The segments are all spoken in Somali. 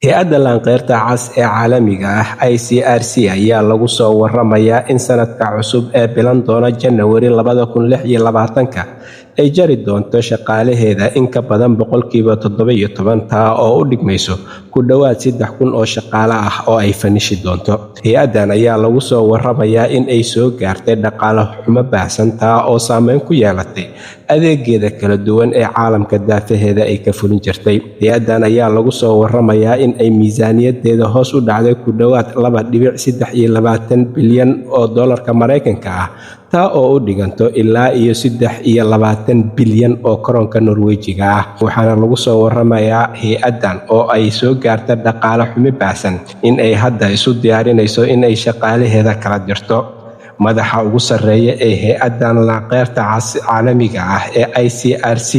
Hay-adda Laanqeyrta Cas ee caalamiga ah, ICRC, ayaa lagu soo waramayaa in sanadka cusub ee bilan doona Janawari 2026-ka ay jari doonto shaqaalaheeda in ka badan 17%, taa oo u dhigmayso ku dhowaad 3000 oo shaqaale ah oo ay fanishi doonto. Hay-addan ayaa lagu soo waramayaa in ay soo gaartay dhaqaale xumo baahsan, taa oo saameyn ku yeelatay adeegeeda kala duwan ee caalamka daafaheeda ay ka fulin jirtay. Hay-addan ayaa lagu soo waramayaa in ay miisaaniyadeeda hoos u dhacday ku dhowaad 2.23 bilyan oo doolarka Maraykanka ah, taa oo u dhiganto ilaa iyo 23 bilyan oo koronka Norwejiga ah. Waxaana lagu soo waramayaa hay-addan oo ay soo gaarta dhaqaale xumi baahsan in ay hadda isu diyaarinayso in ay shaqaalaheeda kala dirto. Madaxa ugu sarreeya ee hay-addan Laanqeyrta Cas caalamiga ah ee ICRC,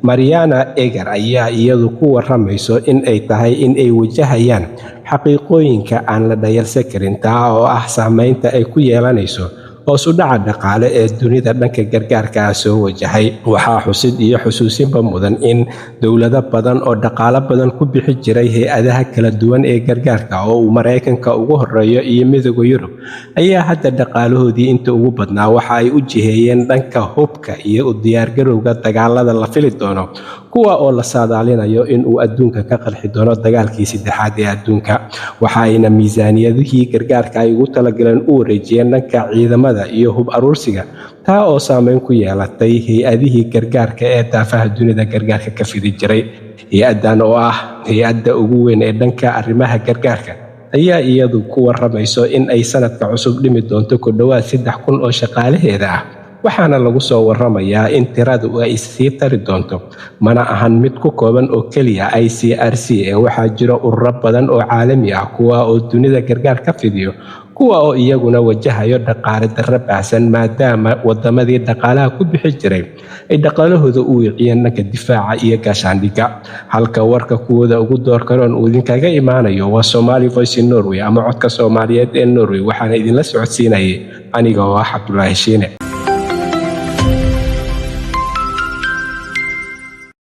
Mariana Eger, ayaa iyadu ku waramayso in ay tahay in ay wajahayaan xaqiiqooyinka aan la dhayalsan karin, taa oo ah saameynta ay ku yeelanayso hoos u dhaca dhaqaale ee dunida dhanka gargaarka ah soo wajahay. Waxaa xusid iyo xusuusinba mudan in dowlado badan oo dhaqaalo badan ku bixi jiray hay-adaha kala duwan ee gargaarka, oo uu Maraykanka ugu horeeyo iyo Midooda Yurub, ayaa hadda dhaqaalahoodii inta ugu badnaa waxa ay u jiheeyeen dhanka hubka iyo u diyaargarowga dagaalada la fili doono, kuwa oo la saadaalinayo in uu adduunka ka qarxi doono dagaalkii saddexaad ee adduunka. Waxa ayna miisaaniyadihii gargaarka ay ugu talagaleen u wareejiyeen dhanka ciidamada iyo hub aruursiga, taa oo saameyn ku yeelatay hay-adihii gargaarka ee daafaha dunida gargaarka ka fidi jiray. Hay-addan oo ah hay-adda ugu weyn ee dhanka arrimaha gargaarka ayaa iyadu ku waramayso in ay sanadka cusub dhimi doonto ku dhowaad 3000 oo shaqaalaheeda ah, waxaana lagu soo waramayaa in tiradu ay sii tari doonto. Mana ahan mid ku kooban oo keliya ICRC ee waxaa jira ururo badan oo caalami ah, kuwa oo dunida gargaar ka fidiyo, kuwa oo iyaguna wajahayo dhaqaale darro baahsan, maadaama wadamadii dhaqaalaha ku bixi jiray ay dhaqaalahooda u weeciyeen dhanka difaaca iyo gaashaandhigga. Halka warka kuwooda ugu doorkaroon uu idinkaga imaanayo waa Somali Voice in Norway ama Codka Soomaaliyeed ee Norway. Waxaana idinla socodsiinayay aniga oo ah Cabdulaahi Shiine.